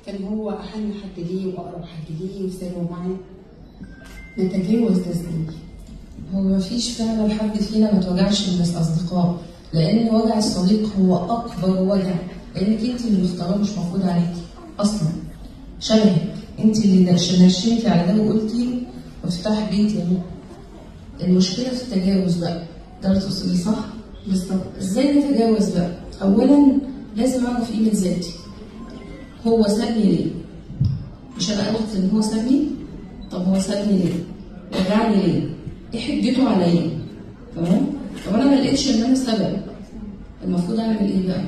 كان هو احن حد ليه واقرب حد ليه وسره معاه. نتجاوز ده ازاي؟ هو مفيش فعلا حد فينا ما توجعش من الاصدقاء، لان وجع الصديق هو اكبر وجع، لانك انت اللي مختاراه مش مفروض عليكي اصلا. شبهك انت اللي نشنتي على ده وقلتي له مفتاح بيتي اهو. المشكلة في التجاوز بقى، ده اللي تقصديه صح؟ بالظبط. ازاي نتجاوز بقى؟ اولا لازم اعرف قيمة ذاتي. هو سابني ليه؟ مش انا قلت ان هو سابني؟ طب هو سابني ليه؟ وجعني ليه؟ ايه حجته عليا؟ تمام؟ طب انا ما لقيتش ان انا سبب، المفروض اعمل ايه بقى؟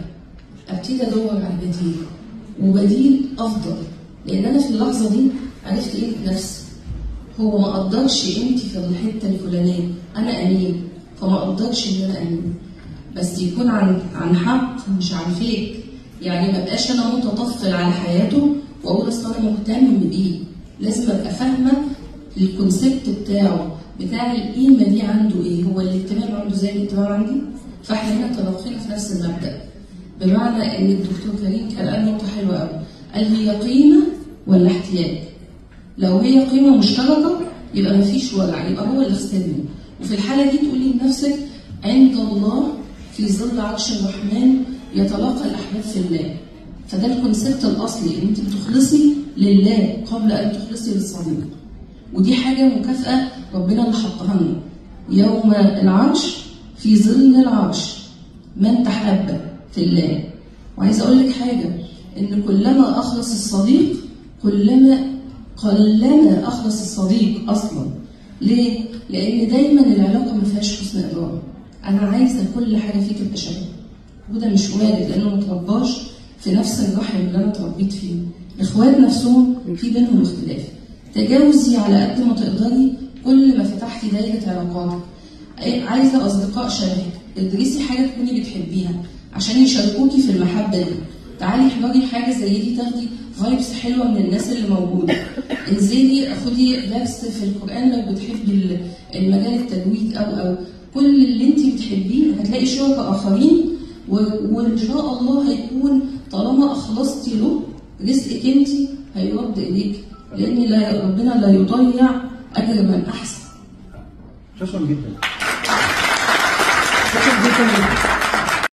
ابتدي ادور على بديل، وبديل افضل، لان انا في اللحظة دي عرفت قيمة نفسي. هو ما قدرش قيمتي في الحتة الفلانية، انا امين، فما قدرش ان انا امين، بس يكون عن حق مش عن فيك. يعني ما بقاش انا متطفل على حياته واقول اصل انا مهتم بيه. لازم ابقى فاهمه ال concept بتاعه، بتاع القيمة دي عنده ايه، هو الاهتمام عنده زي الاهتمام عندي. فاحنا هنا تلاقينا في نفس المبدا، بمعنى ان الدكتور كريم كان قال نقطة حلوة قوي، قال هي قيمة ولا احتياج؟ لو هي قيمة مشتركة يبقى مفيش وجع، يبقى هو اللي خسرني. وفي الحالة دي تقولي لنفسك عند الله في ظل عرش الرحمن يتلاقى الاحباب في الله. فده ال concept الاصلي، ان انت بتخلصي لله قبل ان تخلصي للصديق. ودي حاجة مكافاة ربنا اللي حطها لنا، يوم العرش في ظل العرش من تحب في الله. وعايزه اقول لك حاجة، ان كلما اخلص الصديق كلما قلما اخلص الصديق اصلا. ليه؟ لان دايما العلاقة ما فيهاش حسن ادارة. انا عايزه كل حاجة فيه تبقى شبه، وده مش وارد لانه ما اترباش في نفس الرحم اللي انا اتربيت فيه. الاخوات نفسهم في بينهم اختلاف. تجاوزي على قد ما تقدري كل ما فتحتي دايرة علاقاتك. عايزه اصدقاء شبهك، ادرسي حاجة تكوني بتحبيها عشان يشاركوكي في المحبة دي. تعالي احضري حاجة زي دي، تاخدي vibes حلوة من الناس اللي موجودة. انزلي خدي درس في القران لو بتحبي المجال التجويد او كل اللي انت بتحبيه، هتلاقي شركاء اخرين، وان شاء الله هيكون طالما اخلصتي له رزقك انت هيرد اليك، لان لا ربنا لا يضيع اجر من احسن. شكرا جدا. شكرا جدا.